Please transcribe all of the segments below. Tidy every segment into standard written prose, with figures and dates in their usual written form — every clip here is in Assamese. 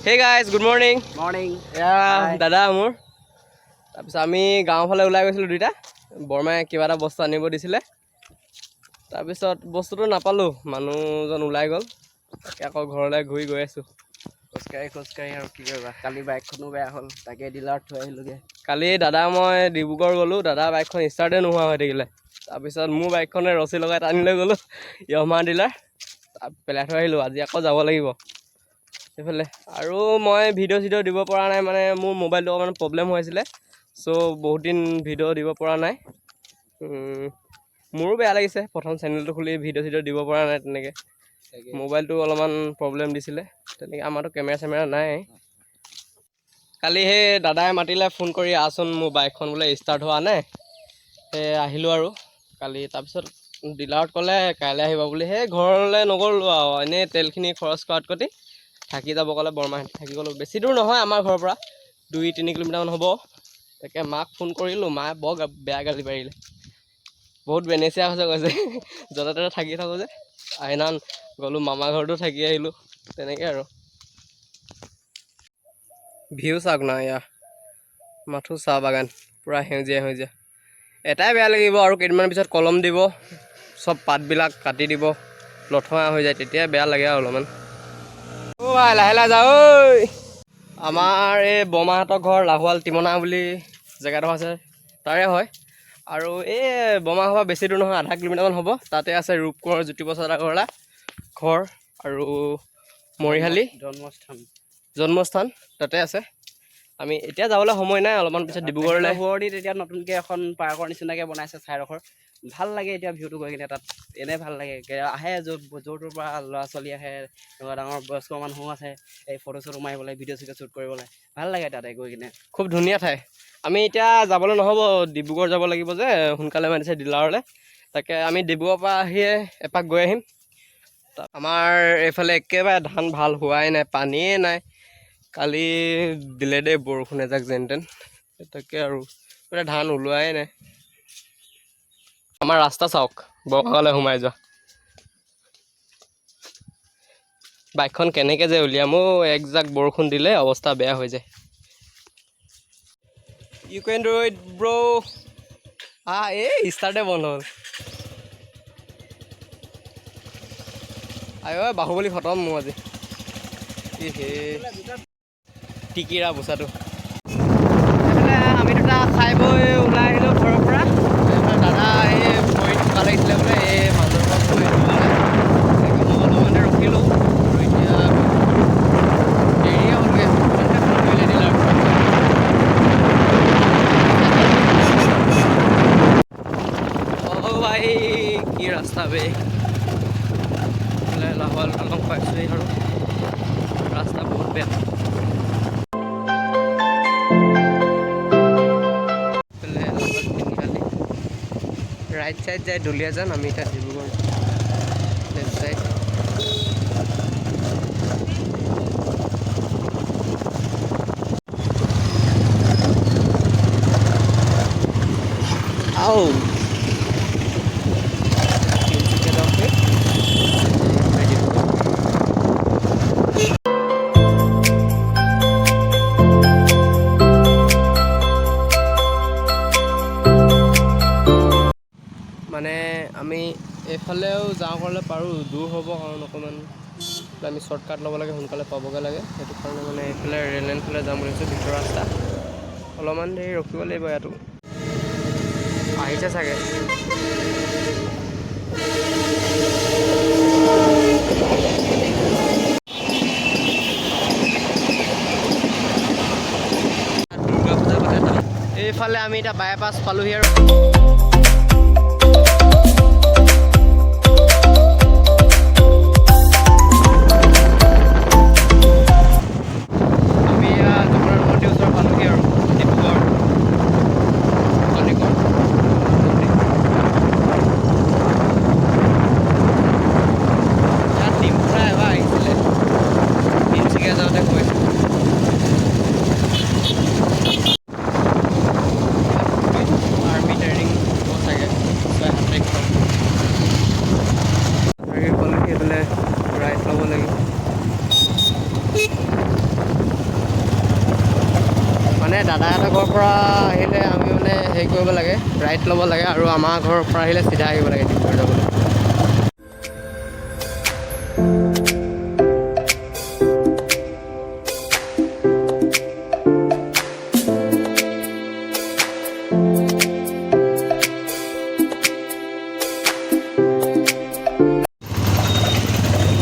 Hey guys, good morning. Morning. এয়া Hi. দাদা মোৰ। তাৰপিছত আমি গাঁৱৰ ফালে ওলাই গৈছিলোঁ দুইটা। বৰমাই কিবা এটা বস্তু আনিব দিছিলে, তাৰপিছত বস্তুটো নাপালোঁ, মানুহজন ওলাই গ'ল। তাকে আকৌ ঘৰলৈ ঘূৰি গৈ আছোঁ। খোজকাঢ়ি খোজকাঢ়ি আৰু কি কৰিবা, কালি বাইকখনো বেয়া হ'ল, তাকে ডিলাৰত থৈ আহিলোগৈ। কালি দাদা মই ডিব্ৰুগড় গ'লোঁ, দাদা বাইকখন ষ্টাৰ্টে নোহোৱা হৈ থাকিলে। তাৰপিছত মোৰ বাইকখনে ৰছী লগাই টানি লৈ গ'লোঁ য়মাহা ডিলাৰ, তাত পেলাই থৈ আহিলোঁ। আজি আকৌ যাব লাগিব সেইফালে। আৰু মই ভিডিঅ' চিডিঅ' দিব পৰা নাই, মানে মোৰ মোবাইলটো অকণমান প্ৰব্লেম হৈ আছিলে, চ' বহুত দিন ভিডিঅ' দিব পৰা নাই। মোৰো বেয়া লাগিছে, প্ৰথম চেনেলটো খুলি ভিডিঅ' চিডিঅ' দিব পৰা নাই তেনেকৈ। মোবাইলটো অলপমান প্ৰব্লেম দিছিলে তেনেকৈ। আমাৰতো কেমেৰা চেমেৰা নাই। কালি সেই দাদাই মাতিলে ফোন কৰি, আহচোন, মোৰ বাইকখন বোলে ষ্টাৰ্ট হোৱা নাই। সেই আহিলোঁ আৰু কালি। তাৰপিছত ডিলাৰত ক'লে কাইলৈ আহিব বুলি। সেই ঘৰলৈ নগ'লোঁ আৰু, এনেই তেলখিনি খৰচ কৰাত কটি থাকি যাব ক'লে বৰমাহঁতে, থাকি গ'লোঁ। বেছি দূৰ নহয় আমাৰ ঘৰৰ পৰা, 2-3 কিলোমিটাৰমান হ'ব। তাকে মাক ফোন কৰিলোঁ, মায়ে বৰ বেয়া গালি পাৰিলে। বহুত বেনেচীয়া হৈছে কৈছে, য'তে ত'তে থাকি থাকোঁ যে। সেইদিনাখন গ'লোঁ, মামা ঘৰতো থাকি আহিলোঁ, তেনেকৈ আৰু। ভিউ চাওক না, এয়া মাথো চাহ বাগান, পূৰা সেউজীয়া সেউজীয়া। এটাই বেয়া লাগিব আৰু, কেইদিনমান পিছত কলম দিব, চব পাতবিলাক কাটি দিব, লঠঙা হৈ যায়, তেতিয়া বেয়া লাগে আৰু অলপমান। অ' ভাই, লাহে লাহে যা ঐ। আমাৰ এই বৰমাহঁতৰ ঘৰ লাহোৱাল টিমনা বুলি জেগাডোখৰ আছে, তাৰে হয়। আৰু এই বৰমা ঘৰ বেছি দূৰ নহয়, আধা কিলোমিটাৰমান হ'ব। তাতে আছে ৰূপকোঁৱৰ জ্যোতিপ্ৰসাদ আগৰৱালা ঘৰ আৰু মৰিশালি। জন্মস্থান। জন্মস্থান তাতে আছে। আমি এতিয়া যাবলৈ সময় নাই, অলপমান পিছত ডিব্ৰুগড়লৈ। সোঁৱৰণিত এতিয়া নতুনকৈ এখন পাৰ্কৰ নিচিনাকৈ বনাইছে ঠাইডোখৰ। ভাল লাগে এতিয়া ভিউটো গৈ কিনে তাত, এনেই ভাল লাগে। আহে য'ত য'ৰ ত'ৰ পৰা ল'ৰা ছোৱালী আহে, এনেকুৱা ডাঙৰ বয়স্ক মানুহো আছে, এই ফটো চটো মাৰিবলৈ, ভিডিঅ' চিডিঅ' শ্বুট কৰিবলৈ ভাল লাগে তাতে গৈ কিনে। খুব ধুনীয়া ঠাই। আমি এতিয়া যাবলৈ নহ'ব, ডিব্ৰুগড় যাব লাগিব যে, সোনকালে মাতিছে ডিলাৰলৈ। তাকে আমি ডিব্ৰুগড়ৰ পৰা আহিয়ে এপাক গৈ আহিম। আমাৰ এইফালে একেবাৰে ধান ভাল হোৱাই নাই, পানীয়ে নাই। কালি দিলে দেই বৰষুণ এজাক যেন তেন, তাকে আৰু এইফালে ধান ওলোৱাই নাই। আমাৰ ৰাস্তা চাওক, বৰগাঁৱলৈ সোমাই যোৱা। বাইকখন কেনেকৈ যে উলিয়াম অ', একজাক বৰষুণ দিলে অৱস্থা বেয়া হৈ যায়। You can do it, bro. এই ষ্টাৰ্টে বন্ধ হ'ল। আই ঐ, বাহুবলী খতম মোৰ আজি। ই হে টিকিৰা বোচাটো। এইফালে আমি দুটা খাই বৈ ওলাই আহিলোঁ ঘৰৰ পৰা। এইফালে দাদা এই ভৰিত চোকা লাগিছিলে বোলে, এই মানুহৰ ঘৰত গৈ ধুৱালে। তাকে মই অলপমানে ৰখিলোঁ আৰু এতিয়া দেৰিয়ে হ'লগৈ। ফোনতে ফোন কৰিলে ডিলাৰৰ পৰা। অ' ভাই, কি ৰাস্তা বে! এইফালে লাহোৱাল দলং পাইছোঁহি আৰু ৰাস্তা বহুত বেয়া। এইফালে লাহোৱাল তিনিআলি, ৰাইট চাইড যায় দুলীয়াজান, আমি এতিয়া ডিব্ৰুগড় লেফ্ট চাইড। আও তিনিচুকীয়া যাওঁতে ডিব্ৰুগড়। মানে আমি এইফালেও যাওঁ ক'লে পাৰোঁ, দূৰ হ'ব কাৰণ অকণমান। আমি শ্বৰ্টকাট ল'ব লাগে, সোনকালে পাবগৈ লাগে। সেইটো কাৰণে মানে এইফালে ৰেল লাইন ফালে যাম বুলি ভাবিছোঁ, ভিতৰৰ ৰাস্তা। অলপমান দেৰি ৰখিব লাগিব ইয়াতো। আহিছে চাগে। দুৰ্গা পূজা পাতে তাত। এইফালে আমি এতিয়া বাইপাছ পালোহি আৰু আমি এয়া জগন্নাথ মন্দিৰ ওচৰ পালোহি আৰু, ডিব্ৰুগড় খনিকৰ মন্দিৰ। ইয়াত ডিম্পুৰা এবাৰ আহিছিলে, তিনিচুকীয়া যাওঁতে কৈছিল। Army training. মানে দাদাহঁতৰ ঘৰৰ পৰা আহিলে আমি মানে হেৰি কৰিব লাগে, ৰাইট ল'ব লাগে, আৰু আমাৰ ঘৰৰ পৰা আহিলে চিধা আহিব লাগে ডিব্ৰুগড় যাবলৈ।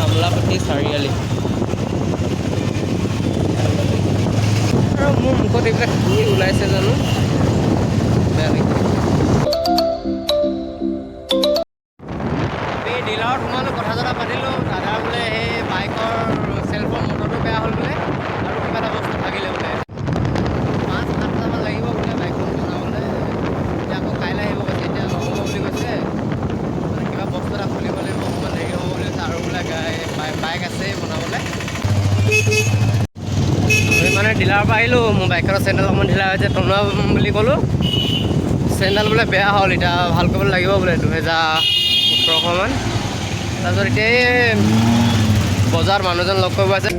আমলাপট্টি চাৰিআলি। আৰু মোৰ মুখত এইবিলাক কি ওলাইছে জানো, বেয়া লাগিছে। আমি ডিলাৰত সোমালোঁ, কথা চথা পাতিলোঁ। দাদা বোলে সেই বাইকৰ চেল্ফৰ মটৰটো বেয়া হ'ল বোলে, আৰু কিবা এটা বস্তু ভাগিলে বোলে। 5-7 হাজাৰমান লাগিব বোলে বাইকখন বনাবলৈ। এতিয়া আকৌ কাইলৈ আহিব কৈছে, এতিয়া নহ'ব বুলি কৈছে। মানে কিবা বস্তু এটা খুলিব লাগিব, অকণমান দেৰি হ'ব বুলি কৈছে। আৰু বোলে বাইক আছেই বনাবলৈ। আমি মানে ডিলাৰৰ পৰা আহিলোঁ, মোৰ বাইকৰ চেণ্ডেল অকণমান ঢিলা হৈছে, টনোৱা বুলি ক'লোঁ। চেণ্ডেল বোলে বেয়া হ'ল, এতিয়া ভাল কৰিব লাগিব বোলে 2800মান। তাৰপিছত এতিয়া এই বজাৰত মানুহজন লগ কৰিব আছে।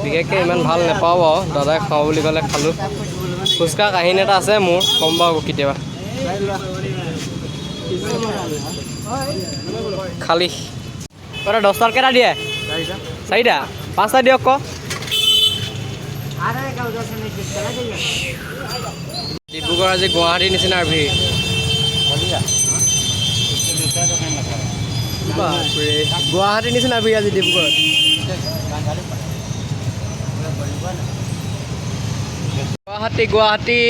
বিশেষকৈ ইমান ভাল নাপাওঁ বাৰু, দাদাই খাওঁ বুলি ক'লে খালোঁ। ফুচকা কাহিনী এটা আছে মোৰ, ক'ম বাৰু কেতিয়াবা। খালি দাদা, 10টাত কেইটা দিয়ে? চাৰিটা? পাঁচটা দিয়ক ক। ডিব্ৰুগড় আজি গুৱাহাটীৰ নিচিনা ভিৰ। বাপৰে, গুৱাহাটীৰ নিচিনা ভিৰ আজি ডিব্ৰুগড়ত। গুৱাহাটী, গুৱাহাটী,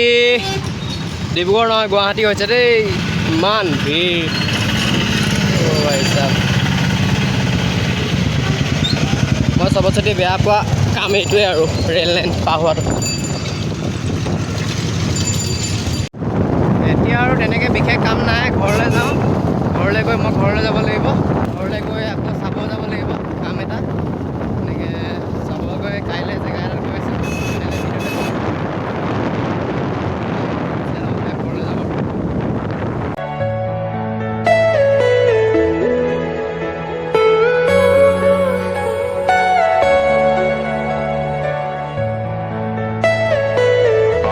ডিব্ৰুগড় নহয়, গুৱাহাটী হৈছে দেই। ইমান ভিৰ, অ' ভাই চাব। মই চবতছে বেয়া পোৱা কাম এইটোৱে আৰু, ৰেল লাইন পাৰ হোৱাটো। এতিয়া আৰু তেনেকৈ বিশেষ কাম নাই, ঘৰলৈ যাওঁ। ঘৰলৈ গৈ, মই ঘৰলৈ যাব লাগিব। ঘৰলৈ গৈ আকৌ চাব যাব লাগিব কাম এটা। তেনেকৈ চাব গৈ কাইলৈ জেগা এটাত গৈ আছোঁ। কাইলৈ ভিডিঅ'টো ঘৰলৈ যাব।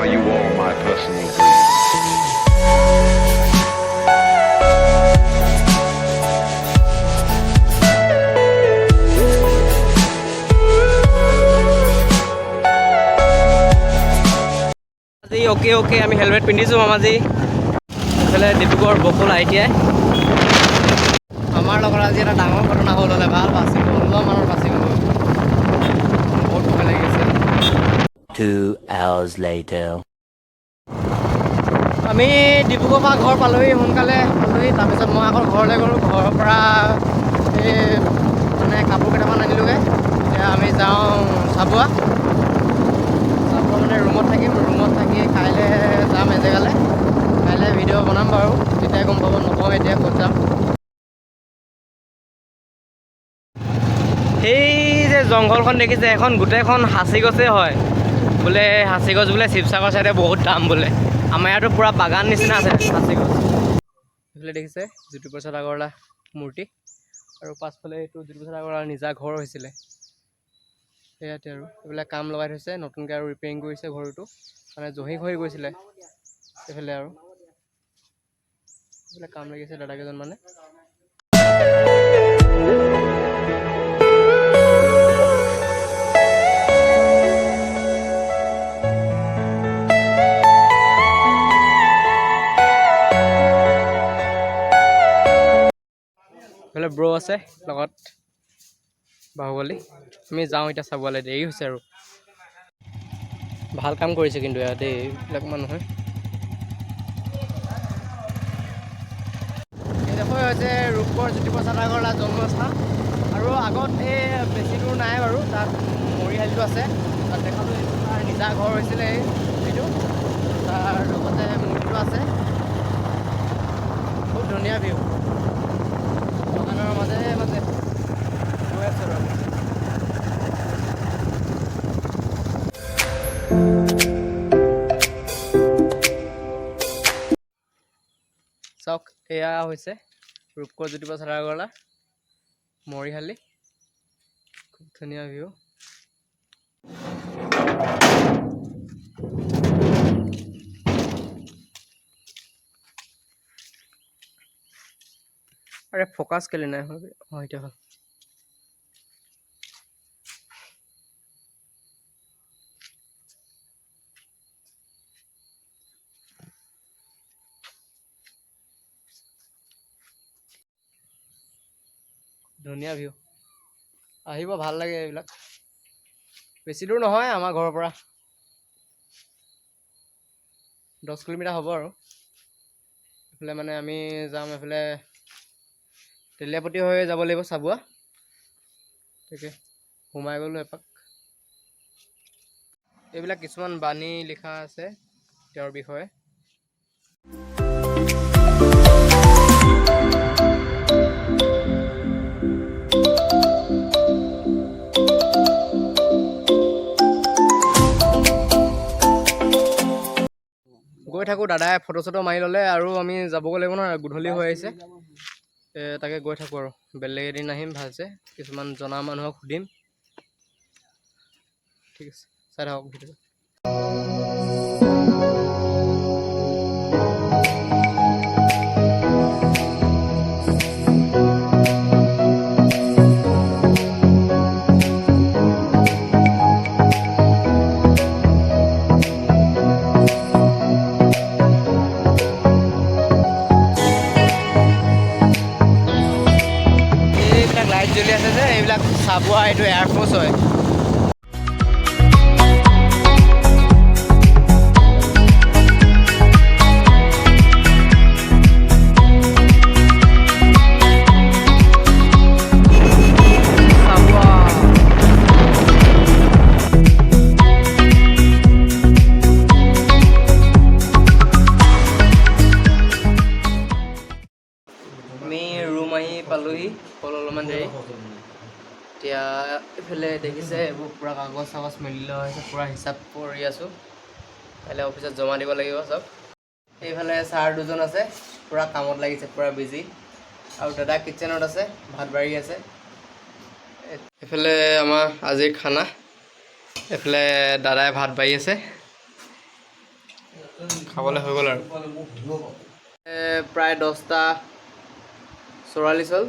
Are you all my personal dreams? আজি অ'কে অ'কে, আমি হেলমেট পিন্ধিছোঁ মামাজী। এইফালে ডিব্ৰুগড় বকুল আই.টি.আই। আমাৰ লগত আজি এটা ডাঙৰ ঘটনা হ'ল, হ'লে ভাল বাচি গ'ল, অলপমানত বাচি গ'লো। বহুত ভয় লাগি গৈছে। 2 hours later. আমি ডিব্ৰুগড় পৰা ঘৰ পালোহি, সোনকালে পালোহি। তাৰপিছত মই আকৌ ঘৰলৈ গ'লোঁ। ঘৰৰ পৰা এই মানে কাপোৰ কেইটামান আনিলোগৈ। এতিয়া আমি যাওঁ চাবুৱা। চাবুৱা মানে ৰুমত থাকিম। ৰুমত থাকি কাইলৈ যাম এজেগালৈ। কাইলৈ ভিডিঅ' বনাম বাৰু, তেতিয়াই গম পাব। নকওঁ এতিয়া ক'ত যাম। সেই যে জংঘলখন দেখিছে, এখন গোটেইখন সাঁচি গছেই হয় বোলে। সাঁচি গছ বোলে শিৱসাগৰ চাইডে বহুত দাম বোলে। আমাৰ ইয়াতো পূৰা বাগান নিচিনা আছে সাঁচি গছ। এইফালে দেখিছে জ্যোতিপ্ৰসাদ আগৰৱালা মূৰ্তি, আৰু পাছফালে এইটো জ্যোতিপ্ৰসাদ আগৰৱালাৰ নিজা ঘৰ হৈছিলে ইয়াতে। আৰু এইবিলাক কাম লগাই থৈছে নতুনকৈ, আৰু ৰিপেয়াৰিং কৰিছে ঘৰটো, মানে জহি খহি গৈছিলে এইফালে। আৰু এইবিলাক কাম লাগিছে দাদা কেইজন মানে। এইফালে ব্ৰ আছে লগত বাহুবলী। আমি যাওঁ এতিয়া চাবলৈ, দেৰি হৈছে। আৰু ভাল কাম কৰিছে কিন্তু ইয়াত দেই এইবিলাক মানুহে। এইডোখৰ হৈছে ৰূপকোঁৱৰ জ্যোতিপ্ৰসাদ আগৰৱালা জন্মস্থান। আৰু আগত এই বেছি দূৰ নাই বাৰু, তাত মৰিশালিটো আছে। তাত দেখালোঁ, এইটো তাৰ নিজা ঘৰ হৈছিলে এইটো। তাৰ লগতে মূৰ্তিটো আছে। খুব ধুনীয়া ভিউ। বাগানৰ মাজে মাজে গৈ আছোঁ আৰু আমি। চাওক, এয়া হৈছে ৰূপকোঁৱৰ জ্যোতিপ্ৰসাদ আগৰৱালা মৰিশালি। খুব ধুনীয়া ভিউ। আৰে ফ'কাছ কেলে নাই হোৱা? অঁ, এতিয়া হ'ল। ধুনীয়া ভিউ, আহিব ভাল লাগে এইবিলাক। বেছি দূৰ নহয় আমাৰ ঘৰৰ পৰা, 10 কিলোমিটাৰ হ'ব। আৰু এইফালে মানে আমি যাম, এইফালে তেলীয়াপতি হৈ যাব লাগিব চাবুৱা। তাকে সোমাই গ'লোঁ এপাক। এইবিলাক কিছুমান বাণী লিখা আছে তেওঁৰ বিষয়ে। গৈ থাকোঁ, দাদাই ফটো চটো মাৰি ল'লে আৰু আমি যাবগৈ লাগিব নহয়, গধূলি হৈ আহিছে। তাকে গৈ থাকোঁ আৰু বেলেগ এদিন আহিম ভালছে, কিছুমান জনা মানুহক সুধিম। ঠিক আছে, চাই থাকক ভিডিঅ'টো। এইবিলাক লাইট জ্বলি আছে যে, এইবিলাক চাবুৱা, এইটো এয়াৰফ'ৰ্চ হয়। চাবুৱা। আমি ৰুম আহি পালোহি, হ'ল অলপমান দেৰি। এতিয়া এইফালে দেখিছে, এইবোৰ পূৰা কাগজ চাগজ মেলি লোৱা হৈছে, পূৰা হিচাপ কৰি আছোঁ। কাইলৈ অফিচত জমা দিব লাগিব চব। এইফালে ছাৰ দুজন আছে, পূৰা কামত লাগিছে, পূৰা বিজি। আৰু দাদা কিটচেনত আছে, ভাত বাঢ়ি আছে। এইফালে আমাৰ আজিৰ খানা। এইফালে দাদাই ভাত বাঢ়ি আছে, খাবলৈ হৈ গ'ল। আৰু প্ৰায় 10টা 44 হ'ল,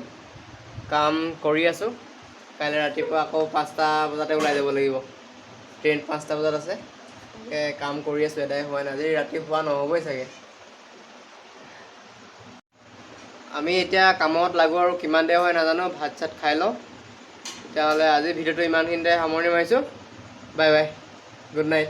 কাম কৰি আছোঁ। কাইলৈ ৰাতিপুৱা আকৌ 5টা বজাতে ওলাই যাব লাগিব, ট্ৰেইন 5টা বজাত আছে। তাকে কাম কৰি আছোঁ, এদাই হোৱা নাই। আজি ৰাতি শোৱা নহ'বই চাগে। আমি এতিয়া কামত লাগোঁ আৰু কিমান দেৰি হয় নাজানো, ভাত চাত খাই লওঁ। তেতিয়াহ'লে আজি ভিডিঅ'টো ইমানখিনিতে সামৰণি মাৰিছোঁ। Bye bye, good night.